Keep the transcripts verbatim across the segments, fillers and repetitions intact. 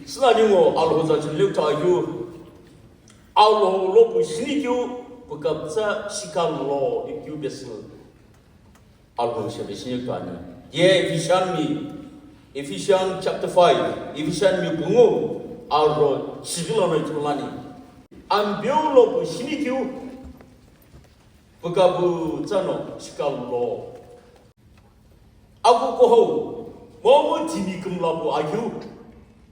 Sina ningo Alhou za chile uta yu. Alhou lo pu shini kyu, pu kapsa shika lo ikyu besu. Alhou shebe shini kyu ani. Ye Ephesian mi, Ephesian chapter five, Ephesian mi bungu, Alhou shigilo no itulani. Ambeu lo pu shini kyu, pu kapsa no shika lo. Akukuhou, momu timi kümla pu akeu.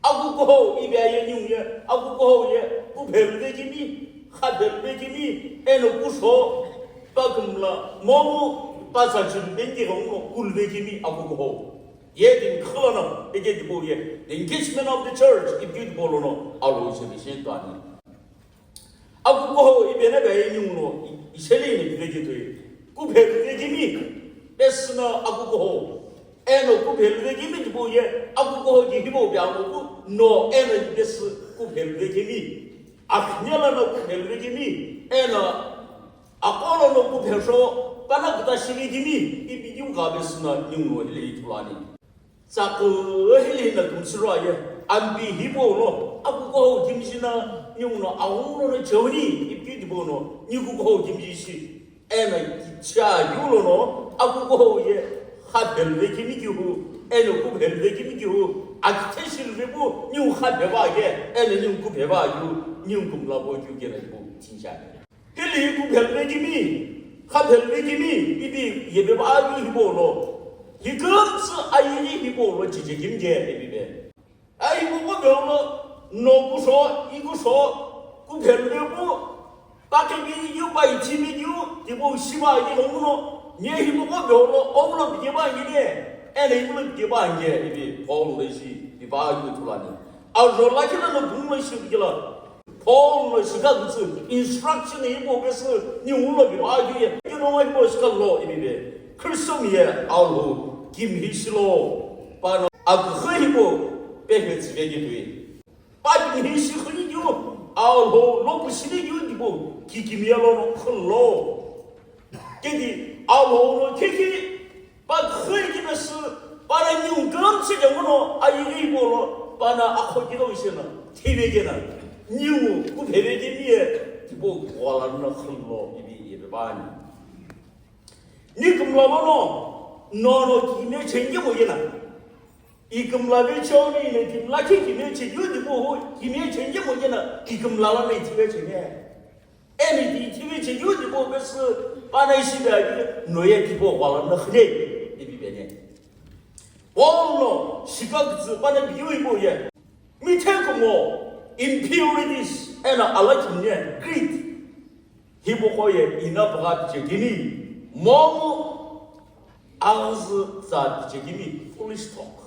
Akukuhou, ibe aye niu ye, akukuhou ye, kupheluvekemi, khapheluvekemi, eno kusho, pa kümla, momu, pa sachiluvekemi, kuluvekemi, akukuhou. Ye timi khulano, eke dibo ye, the engagement of the church, ipi dibo lono, alo ise mission tani. Akukuhou ibe na bai ningu no i-, isele ine piveketoi. Kupheluvekemi, pesü no akukuhou. Eno kupheluvekemi tipau ye, akukuhou ki hipau pi amoku, no eno ki pesü kupheluvekemi. Akhinyela no kupheluvekemi, eno akolo no kuphesho, pana kuta shivekemi, ipi ki uka pesü no ningu no hile ithulani. Tsakü hili na kümsüro aye, ambi hipau lo, akukuhou kimshi na, ningu no aghungu no cheuni, ipi tipau no, nikukuhou kimshi shi. Eno kichia yu lono, akukuhou ye, khapheluvekemi kihu, eno kupheluvekemi kihu, akitheshiluvekeu, ningu khapheva ye, eno ningu kupheva yu, ningu kümla pu kyu kena yu, tincha. Hili kupheluvekemi, khapheluvekemi, ipi yepeva ayu hipau lo. Hikümtsü ayeghi hipau lo chichekimi je ipi be. Ai hipau ko beu lo, no kusho, ikusho, kupheluvepu, pakemi yu, paithimi yu, tipau shiva ye lo nguno, nye hipau ko beu lo, omulo pikeva ngine, ene imulo pikeva nge, ipi Paul leshi, ipa ayu tulani. Ajo lakhi lo no bungu lo shi kila. Paul no shikha kütsü instruction hipau pesü ningu lo pipeghi ye, kino ngo hipau shikha lo ipi be. Khristo mi ye Alhou kimhi shilo. Pano aküxü hipau pephe tsüvekeu ye. Pa kimhi shi khuni keu Alhou lo pu shini keu tipau ki kimye lo no khülo. Kedi Alhou no khekhi Pa khoi ki pesü, pana ningu kümtsü kemu no, ayeghi hipau lo, pana akho kilo isena, thive kena, ningu kupheve kemi ye, tipau kuala na khullo, ipi ye pe bani. Ni kümla lono, nono kime chenge mo yena. I kümla ve cheo ni ne kümla ki kime che yu tipau ho, kime chenge mo yena, i kümla la ne thive chenge. Eni ti thivi che yu tipau pesü pana ishi be avi no ye tipau kuala na khne ipi bene. Paul no shikha kütsü pana biyu ipo ye. Mithe kumo impurities ena alakimne greed. Hipau ko ye ina pagha pichekini momu Azü tsa pichekimi foolish talk.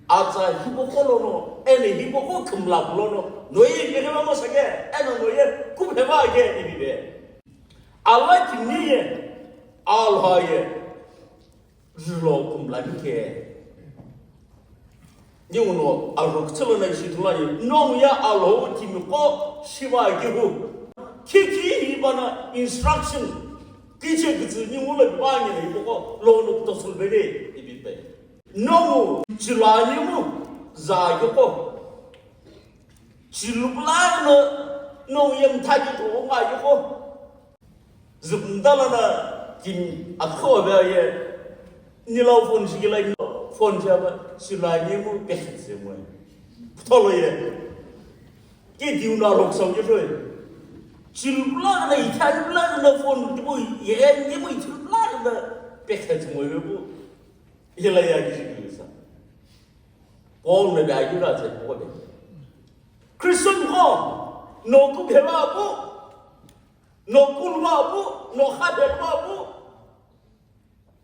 Atsa hipau ko lono, ene hipau ko kümla lono, noye ipi ghima mosake, eno noye kupheva ke ipi be. Alakimni ye, alha ye, zülo kümla ke. Ninguno arhokütsü lono ishi thulani, nongu ye Alhou timiqo shiva kihu. Khikhi hipana instruction. Kiche kütsü ninguno pipani na hipoko lono kutosul vele ipi pe. Nongu chilani mu za yoko. Chilupulano nongu ye mthaki to nga yoko. Züpumdala na kim akho be ye. Nilau phone shikila phone shaba silani mu pekhe se mo. Putolo ye. Ke diu na rok sau ke shoy. Chilupla na ithai pla na phone tipo ye ni mo chilupla na pekhe se mo bu. Yela ya ki sa. Paul ne ba ki ra se ko be. Christian ko no ku phela bu. No kulwa bu, no khabelwa bu,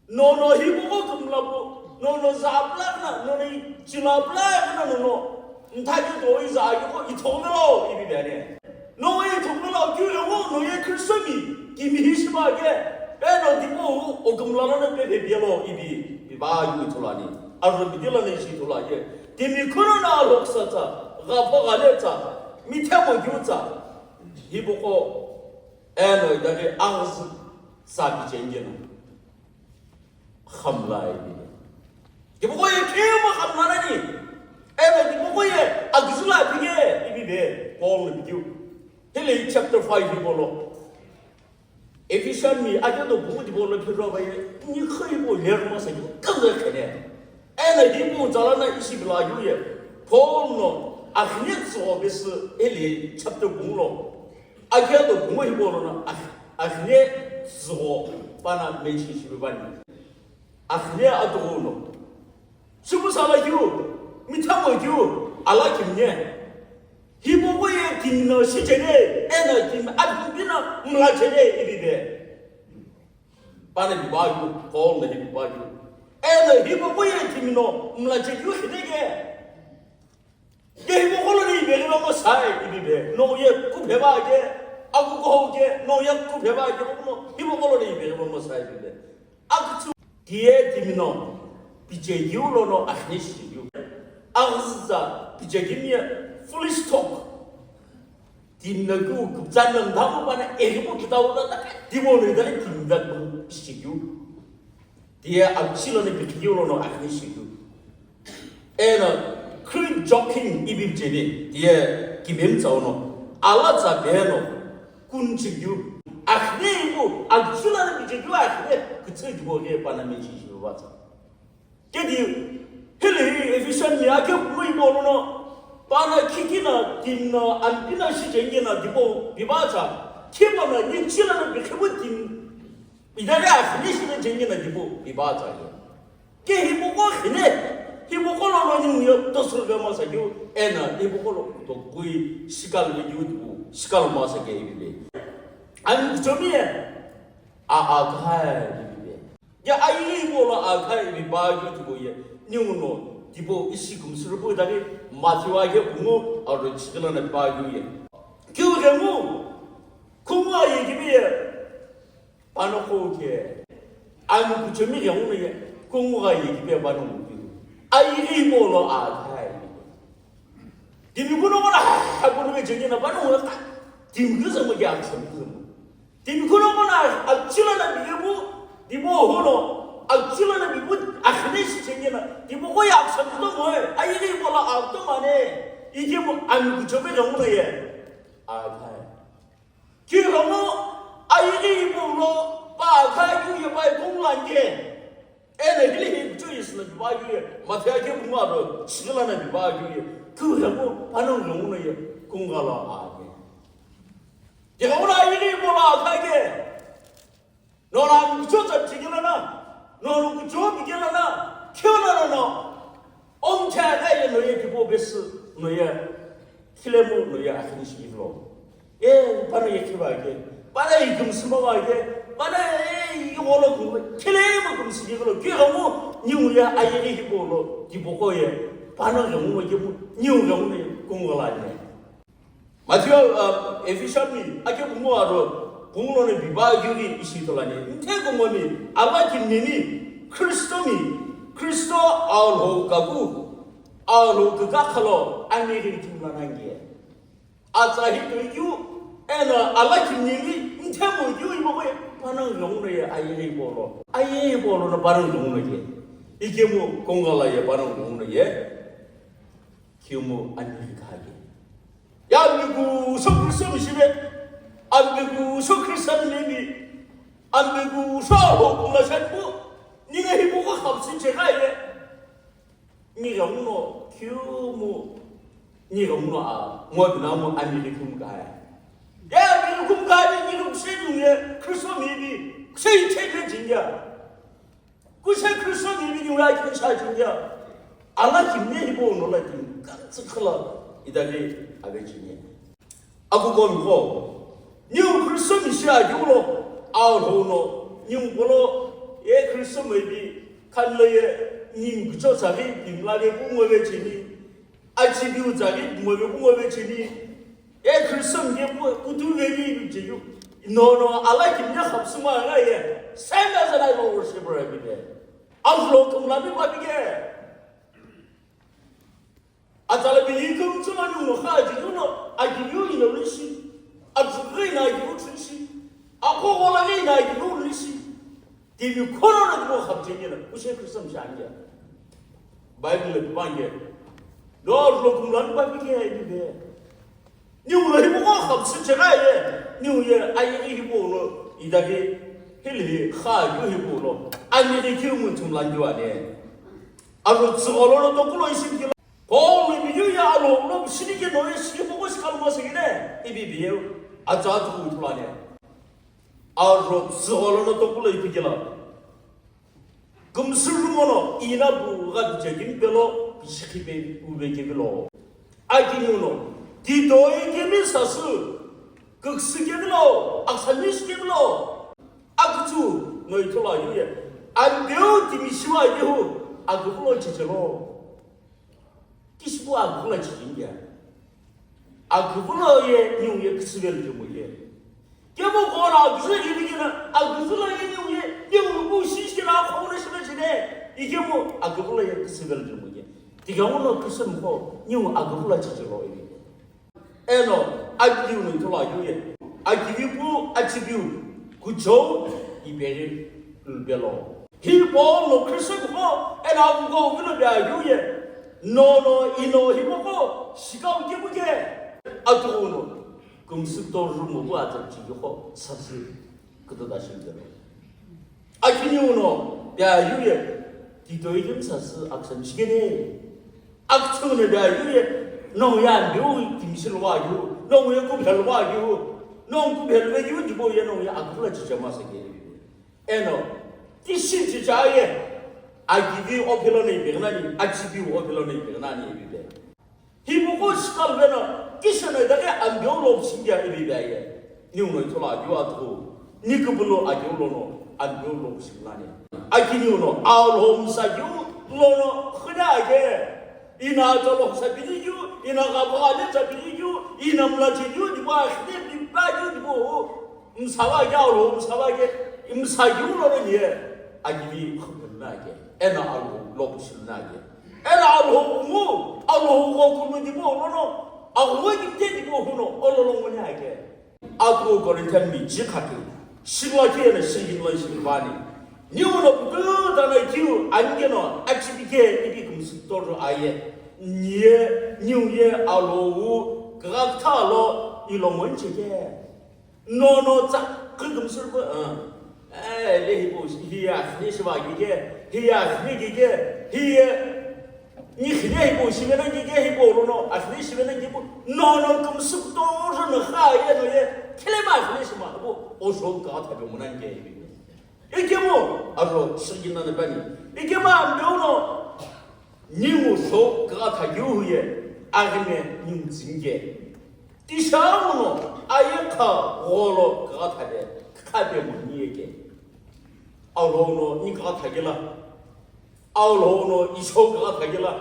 no no hipoko kümla bu, no no zapla na, no no chilapla na, no no nthaki do iza yoko ithongelo ipi bene. No ithongelo kyu yoko no ye Kristo mi, kimi hishiba ke, pe no tipo o kümla na pe pe bielo ipi, ipi ba yu ithulani. Arro bidila na ishi ithula ye. Timi kono na loksa tsa, ga pho ga le tsa, mi themo gyu tsa. Hipoko Eno idaghi aghi sabi chengeno. Khamla ipi. Tipaqo ye kema khamla nani. Eno tipaqo ye aghi la Paul no pitiyu. Hile chapter five hipau lo. Ephesian mi akedo pungu tipau lo phiro va ye, ni khoi bo ler ma sa ju kaza khene. Ena hipau tsala na ishi bila ju ye. Paul no akhine tso besi hile chapter pungu lo. Akedo pungu hipau lo na akh-, akhine tso pana mention shi bani. Akhine atuno. Shipu sala ju, mithamo ju, ala kimne. Hipau ye timi no shichene, ena timi adumbina mlachene ibibe. Pana biba ju, Paul na biba ju. Ena hipau ye timi no mlachene ju khidege. Ke hipau lo ni ibe mo sai ibibe. No ye kupheba ke, aku ko ke, no ye kupheba ke, no hipau lo ni ibe mo sai ibibe. Akutsu kiye timi no piche yu lo no akhne shi yu. Aghazza piche kimi foolish talk. Timi no ku kupzan no ndamu pana eri mo kitau da ta. Timo no da timi da ku shi yu. Tiye akchi lo no pikhi yu lo no akhne shi yu. Eno, khrip joking ibi jeni, tiye kimim tsau no, ala tsa beno, kun chigyu, akhne ibu, akchula na bijigyu akhne, kutsu gibo ge pana mention shi ba tsa. Kedi, hili hi Ephesian mi ake kumui bolo no, pana kiki na, tim na, ampina shi jenge na dibo, biba tsa, kiba na, ni chila na bikhibu tim, idare akhne shi na jenge na dibo, biba tsa ye. Ke hipau khine, hipau lo no ni ye tosur ga masa ju, ena hipau lo to kui sikal ga ju tu, sikal masa ke ibe. An chomi ye, a a khai ibe. Ya ai hipau lo a khai ibe ba ju tu ye, ni uno, tipo isi kum suru bu dali, Matthew a ke umo, aro chikala na ba ju ye. Kyu ga mu, kuma ye gibi ye. Pano ko ke, anu kuchomi ke uno ye, kungu ga ye kipe pano mo kiu. Ai ri mo lo a kai. Timi kuno kuno, ha kuno ke jeni na pano mo ka. Timi kuno mo ke action kuno. Timi kuno kuno, actually na bibu, timi ho no, actually na bibu, akhne shi jeni na, timi ko ya action kuno mo, ai ri mo lo a to mane. Ije mo anu kuchomi ke uno ye. A kai. Kighengu ayeghi hipau lo pa kha keu ye pa ye kungula nge. Eno hile hi kuchou ye sina kiba keu ye, Matthew ake kungula ro, chighi lana kiba keu ye, kighengu panongu ghenguno ye kungula lo ake. Kighenguno ayeghi hipau lo akha ke. Nono kuchou tsa chighi lana, nono kuchou bighi lana, keu lana no. Omthe aghi ye no ye kibo besi no ye, khilemu no ye akhini shi lo. E, pana ye khiba ke, pana ye kumsuma wa ke, pana ye igolo kum, khilemu kumsi ke lo, kighengu ni mu ye ayeghi hibo lo, kibo ko ye, pana ghengu no ye mu, ni ghengu no ye, kungula ne. Matthew, uh, Ephesians mi, ake bungu aro, bungu lo ne biba yuri ishi tolani. Nte ko ngomi, aba kimneni, Kristo mi, Kristo aolho kaku, aolho kaka khalo, ani ri kimla nangi. Atsa hi to yu, ena ala kimneni, nte mo yu ibo ko ye, panang yong no ye, aye bolo. Aye bolo na panang yong no ye. Ike mo kongala ye, panang yong no ye. Kiumu anhikha ke. Ya ambigu so Kristo mishibe. Ambigu so Kristo mimi. Ambigu so ho kula shanbu. Ni ne hibu ko khapsi che kai ye. Ni ga uno kiumu. Ni ga uno a. Mo dina mo anhikha kum kai. Ya ambigu kum kai ni kum se ni ye. Kristo mimi. Se che ke jinja. Kushe Kristo ni mini wa kin sha jin ya. Ala kimne hibo no la kin ka tsikhala idale ave jin ya. Aku kon ko. Ni u Kristo mi sha julo. Au ho no. Ni u bolo. Ye Kristo mo bi. Kan le ye. Ni u kucho sa ri. Ni la le bu mo ve jin ni. Achi biu tsaghi, move kumove chini. E Kristo mge pu, kutu veni ilu cheyu. No, no, ala kimya khapsuma aga ye. Same as an idol worshiper every day. Avlo kumla mi papike. Atala bi yikum tsuma ni mo kha ji no. Agiyu ino lishi. Atughi na agiyu trishi. Ako wala ni na agiyu lishi. Timi kholo na timo khamchengela, kushe Kristo mshangela. Bible le tupange. Lord lo kumlan pa pike ya ibe. Niu lo hipau qo xapüsü chegha ye, niu ye ayeghi hipau lo, itaghi hili hi kha keu hipau lo, anighi keu mu ithulu ani. Aro tsügholo no tokulo ishi kilo. Paul ipi keu ye alo lo shini ke no ye shi hipau qo shi kalo ma segine, ipi bi ye, atsa atughu ithulu ani. Aro tsügholo no tokulo ipi kilo. Kümsü rumo no ina bu gha bichekini pelo, bishikhi pe ube kevilo. Akiniu no, titoi kemi sasü, küksü kevilo, aksamish kevilo. Akütsü no ithulu ayu ye. Anbeu timi shiwa yehu, agüvülo chichelo. Kishipu agüvülo chichingia. Agüvülo ye, niu ye, küsüvelo jumo ye. Kemu kona agüzü ilikina, agüzü lo ye niu ye, niu bu shishikina akhomuna shina chine. Ikemu agüvülo ye küsüvelo jumo ye. Tighenguno küsü mkho, niu agüvülo chichelo ili. Eno, akiu no ithulu ayu ye. Akivipu, achipiu, kuchou, iperi, lupelo. Hi Paul no Christian ko, eno agugo vilo be ayu ye. No, no, ino, hipau qo, shikau kipu ke. Atu no, kümsü to rumo bu ata chigi qo, sasü, kututa shimdelo. Akiniu no, be ayu ye, titoi kemi sasü aksamish kene. Akütsü no be ayu ye, nongu ye anbeu timi shi lo ayu, nongu ye kuphe lo ayu, nongu kuphe lo ayu, dibo ye nongu ye agüvülo chichema seke. Eno, tishi chicha ye, akivi ophelo no ipeghinani, achipiu ophelo no ipeghinani ipi be. Hipau qo shikalo veno, kisho no itaghi anbeu lo shingia ipi be ye. Niu no ithulu ayu atughu, ni küpülo ayu lono, anbeu lo shingilani. Akiniu no, Alhou msa keu lono, khina ake. Ina tolo sa pili keu, ina gapha ale sa pili keu, ina mla che keu, dibo akhine, dibo keu, dibo. Msava ke Alhou, msava ke, msa keu lono ye, akivi khupuna ke, ena Alhou lo kushuna ke. Ena Alhou mu, Alhou go kunu dibo lono, Alhou ki te dibo huno, ololo ngoni ake. Atu Corinthian mi ji khati, shila ke na shingin lo shingin vani. Niu no putu dana kiu, ange no, achipi ke, ipi kümsü toro aye. Niye, niu ye, Alhou, kagakta lo, ilo monche ke. No, no, tsa, kükümsü ko, ah. Eh, le hipo, hiya, ni shiva gige, hiya, ni gige, hiye. Ni khine hipo, shivena gige, hipo, no, no, akhine shivena gipo. No, no, kümsü to, no, kha, ye, no, ye. Kele ma, khine shima, bo, o shou kagakta be mona nge, hipo. Ikemu, aro, shigina ne bani. Ikemu, ambeu no, ningu shou kagakta yu huye, aghime, ningu zinge. Tisha uno, aye kha, gholo, kagakta be, kha be mo niye ke. Alhou no, ni kagakta gela. Alhou no, i shou kagakta gela.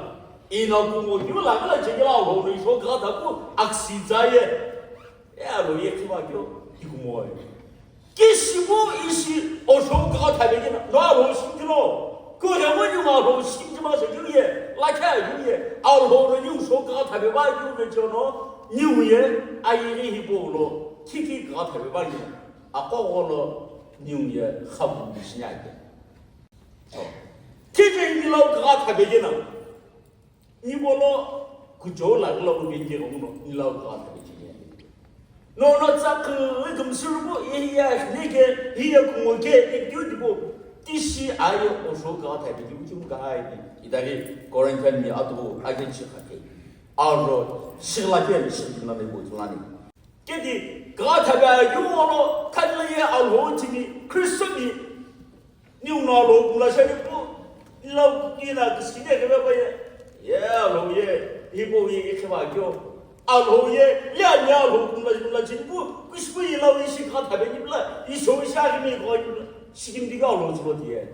Ina kumo, yu la gela, che gela, Alhou no, i shou kagakta ku, aksi zaye. E alo ye khiva keu, hikumoe. Kishipu ishi o shou kagakta be kina, no Alhou shimti lo. Ko ya mo ni Alhou shimti ma se keu ye, la kya keu ye, Alhou no ni shou kagakta be ba keu be keu no, ni ye, ayi ri hipo lo, kiki kagakta be ba ni, ako lo, ni ye, khabu shinya ke. Kije ni lo kagakta be kina. Ni bolo kuchou la lo ni ke ro no ni la ka ta ni. No no tsa ku kümsü ru bu ye ya ni ke, ye kumo ke, e kyu di bu. Tishi ayo o shou kagakta be kyu chum ka ai ni. Idari Corinthian mi atu ake chi ka ke. Aro shila ke ni shi na ni bu tu na ni. Kedi kagakta be ayu ono, kadi la ye Alhou timi, Kristo mi, ni uno Alhou kumla shani pu, ni la, ni la kisine kebe ba ye, ye Alhou ye, hipo ye, ye keba kyo. Alhou ye, ye ani Alhou kumla, kumla chini pu, kushpu ye la ye shi kagakta be ni bla, ye shou ye shi ake mi ko ni bla, shikim diga Alhou chibo diye.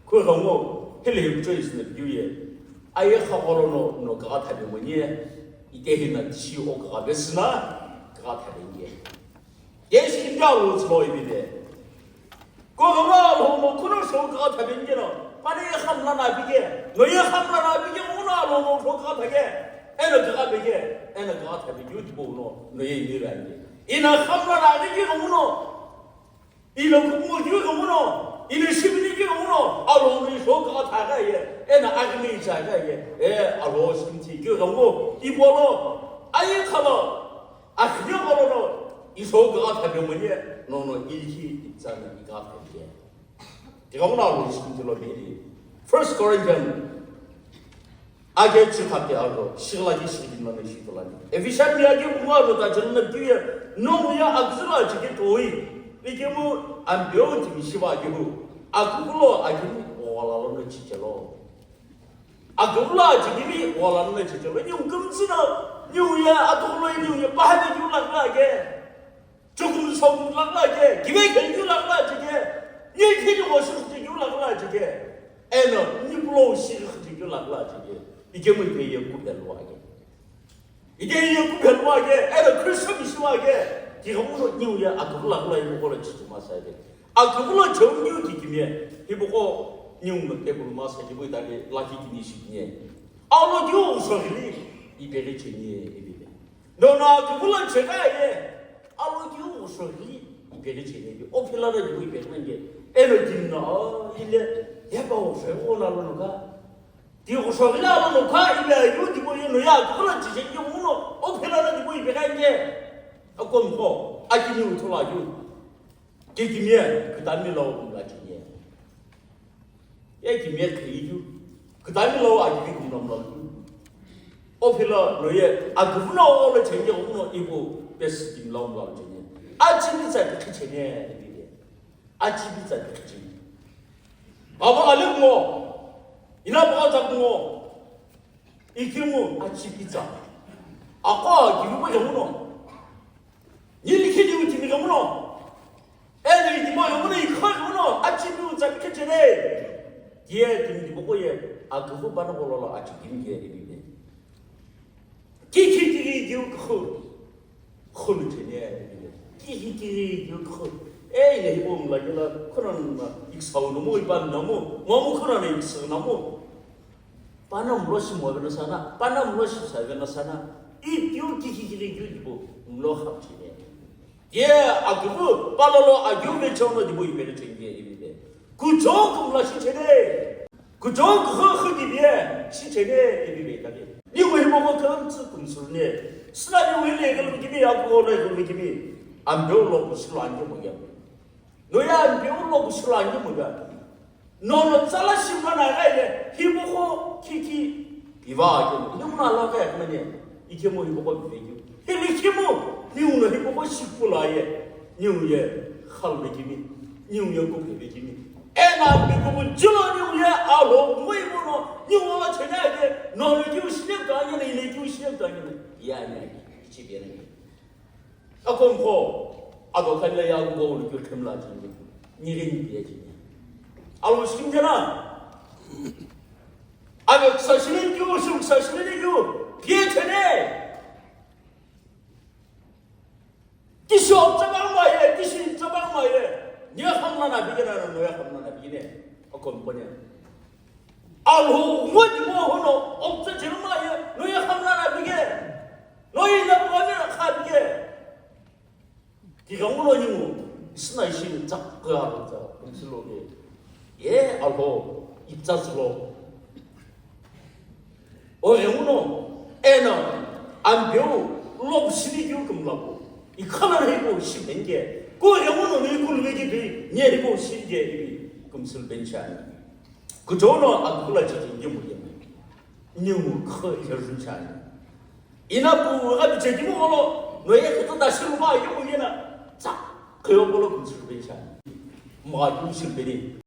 Kughengu, hile hi kuchou ishi na piu ye. Aye kha gholo no, no kagakta be mo nye. Ite hi na tishi o kagakta be sina, kagakta be nye. Ye shi kinda lo tslo ibi de. Kughengu Alhou no kuno shou kagakta be nye no. Pane ye khamla na bige. No ye khamla na bige, uno Alhou no shou kagakta ge. Eno kagakta be ge. Eno kagakta be yu di bo no. No ye ni ra ye. Ina khamla na bige uno. Ilo kumo kyu kumo no, ilo shimini kyu kumo no, alo ni shou kagakta ga ye, ena agni cha ga ye, e alo shimti kyu kumo, ibolo, ayi khalo, Akhine gholo no, iso gha thape moni, no no, ilhi itsana ika thape. Tighamuna lo ishi kilo bidi. First Corinthians age chikhape alo, shigla ki shigla na shi tolani. Ephesians age bunga lo ta jana na piye, no ya akzula chike toi. Ikemu ambeo ti mishiba age hu. Akukulo age ni wala lo na chichelo. Akuvula chikimi wala nuna chichelo. Niu kumtsuna, niu ya atukulo, niu ya pahane kiu lakla ke. Chukum sokum lakla ke. Kime ke kiu lakla chike. Ni kini wo shu chike kiu lakla chike. Eno, ni pulo shi chike kiu lakla chike. Ikemu ike ye kupelwa ke. Ike ye kupelwa ke. Eno, Kristo mishiwa ke. Tighamuna niu ya akuvula kula imu kola chichuma sa ke. Akuvula cheu niu kikimie, hipoko niu no table masa kibu itali laki kini shikimie. Alo kiu uso hili, iperi chenie ibile. Nono akuvula cheka ye, alo kiu uso hili, iperi chenie bi. O phila na kibu iperi nge. Eno kinna, ile, yaba uso, o na lo ka. Ti uso hili alo no ka, ile ayu kibu ye no ya akuvula chiche kiu no, o phila na kibu iperi nge. Akomko, akini utola yu. Kikimie, kitami lo kumla chenie. Ye kimie khiyu, kitami lo akivi kumla mla. O phila no ye, akuvuna o lo chenie uno ibu pes kimla mla chenie. Achi bitsa kichenie, ebibe. Achi bitsa kichenie. Baba ale mo, ina baba ta mo. Ikimu achi bitsa. Ako kivi mo yemuno. Nili kidi uti mi yemuno. Eni ikimo yemuno, ikho yemuno, achi bitsa kichenie. Ye timi di boko ye, akuvu bana bolola achi kimie ebibe. Kiki kiki kiu khu. Khunu chenie, kihi kihi yu khu. Ei, ne hibo mla yela, khuna na iksau no mo, ipan no mo, mo mo khuna na iksa no mo. Pana mlo shi mo vena sana, pana mlo shi sa vena sana. I yu kihi kihi yu dibo mlo khap chenie. Ye, agibu, palolo, agiu me chono dibo ibele chenie, ibele. Kujo kumla shi chenie. Kujo kuhu dibi, shi chenie, ebibe tabi. Ni wei mo mo kan tsu kumsur ne. Sina ni wei le gel kimi ya ko le gel kimi. Ambeu lo kusulo anje mo ya. No ya ambeu lo kusulo anje mo ya. No no tsala shimla na ga ye. Hi mo ko kiki. Iva ke. Ni mo na la ga ya mane. Ikemu hipoko bivekeu. Hili ikemu, niu no hipoko shikula ye, niu ye khalvekemi, niu ye kuphevekemi. Ena bikumu julo niu ye alo, ngui mono, niu ola chena ye, no le kiu shine kanye na, ile kiu shine kanye na. Ya ne, kichi bene. Akomko, ado kanya ya ngo le kiu khemla chene. Ni rin biye chene. Alo shim jena. Ave ksashilin kyu, shim ksashilin kyu, pye chene. Kisho tsabang ma ye, kishin tsabang ma ye. Nye hamla na bige na, no ye hamla na bige ne. Akom pone. Alhu mo di mo hono, opsa chirma ye, no ye hamla na bige. No ye na bige na kha bige. Tighenguno ningu, isina ishi tsa kuyaro tsa, kumsilo ke. Ye alho, iptsa tsilo. O ghenguno, ena, ambeu, lob shini kyu kumlapo. Ikhala na hiko shimenge. Ko ghenguno ni kulwe ki bi, nye hiko shimenge ibi, kumsil benchani. Kujono akula chikinge muyema. Ningu kho iherjun chani. Ina pu gha biche kimu olo, no ye kutu da shiru ma ye mu yena. Tsa, kyo bolo kumsir be cha. Ma kumsir be ni.